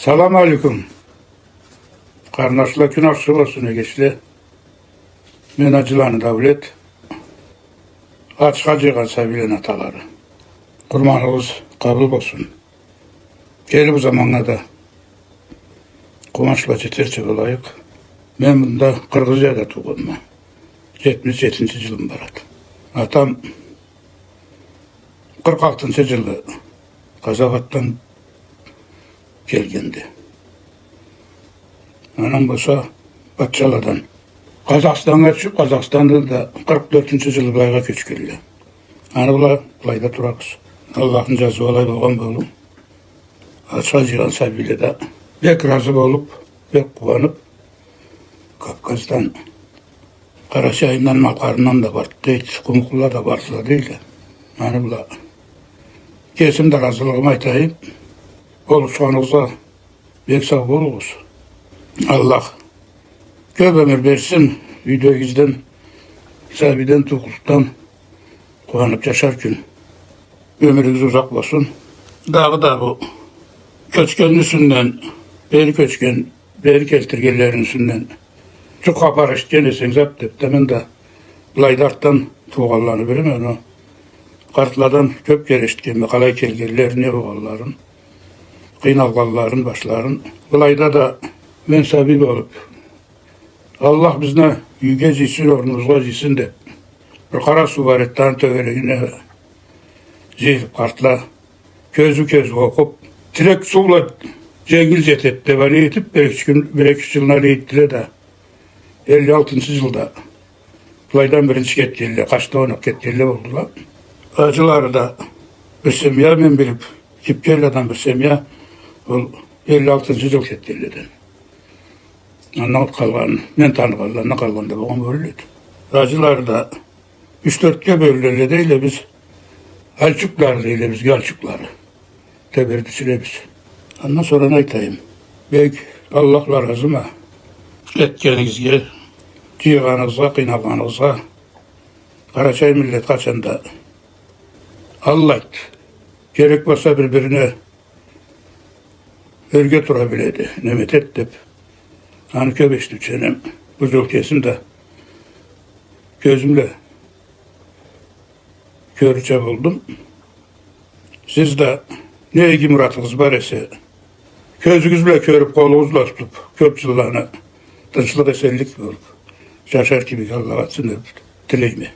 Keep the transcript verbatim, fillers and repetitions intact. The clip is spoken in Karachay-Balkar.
Салам алейкум. Къарнашла, кюн ахшы болсун, эгечле. Мен Аджыланы Даулет. Ачха джыйгъан сабийлени аталары. Къурманыгъыз къабыл болсун. Келир бу заманнга да къууанч бла джетерча болайыкъ. Мен мында Къыргъызияда туугъанма. Джетмиш джетинчи джылым барад. Атам къыркъ алтынчы джылы къазауатдан келгенди. Анам болса патчаладан Къазахстаннга тюшюб, Къазахстандан да къыркъ тёртюнчю джылы былайгъа кёчгенле. Аны бла былайда турабыз. Аллахны джазыуу алай болгъан болур. Ачха джыйгъан сабийле да бек разы болуб, бек къууаныб, Кавказдан Къарачайындан, Малкъарындан да барды, дейди, къумукълула да бардыла, дейле. Аны бла кесим да разылыгъымы айтайым. Болушханыгъызгъа бек сау болугъуз. Аллах кёб ёмюр берсин, юйдегигизден, сабийден, туугъуздан къууаныб джашар кюн ёмюрюгюз узакъ болсун. Дагъыда бу кёчгенни юсюнден, бери кёчген, бери келтиргенлерини юсюнден джукъ хапар эшитген эсенг зат деб да, мен да былайда артдан туугъанланы билеме, но къартладан кёб кере эшитгенме, къалай келгенлерин, не болгъанларын, къыйналгъанларын башларын. Былайда да мен сабий болуб, Аллах бизни юйге джыйсын, орнубузгъа джыйсын деб, бир къара суу бар эди, аны тёгерегине джыйылыб къартла, кёзюу-кёзюу окъуб, тилек суу бла дженгил джетеди деб, аны этиб, бир-эки кюн, бир-эки джылны ары этдиле да, элли алтынчы джылда былайдан биринчи кетгенле, къачда ойнаб кетгенле болдула. Аджылары да бир семья, мен билиб, Кипкелладан бир семья, ол элли алтынчы джыл кетгенледен. Андан къалгъан, мен таныгъанларындан къалгъан да болгъан бёлюнеди. Аджылары да юч-тёртге бёлюнелле, дейле, биз альчуклары, дейле, бизге альчуклары. Тебердичиле биз. Андан сора не айтайым? Бек Аллах бла разыма этгенигизге, джыйгъаныгъызгъа, къыйналгъаныгъызгъа. Къарачай миллет къачан да аллайды. Керек болса бир-бирине ёрге тура биледи, неме этеди деб. Аны кёб эшитибченем. Бу джыл кесим да кёзюм бла кёрюрча болдум. Сиз да не иги муратыгъыз бар эсе, кёзюгюз бла кёрюб, къолугъуз бла тутуб, кёб джылланы тынчлыкъ, эсенлик болуб джашар кибик Аллах этсин деб тилейме.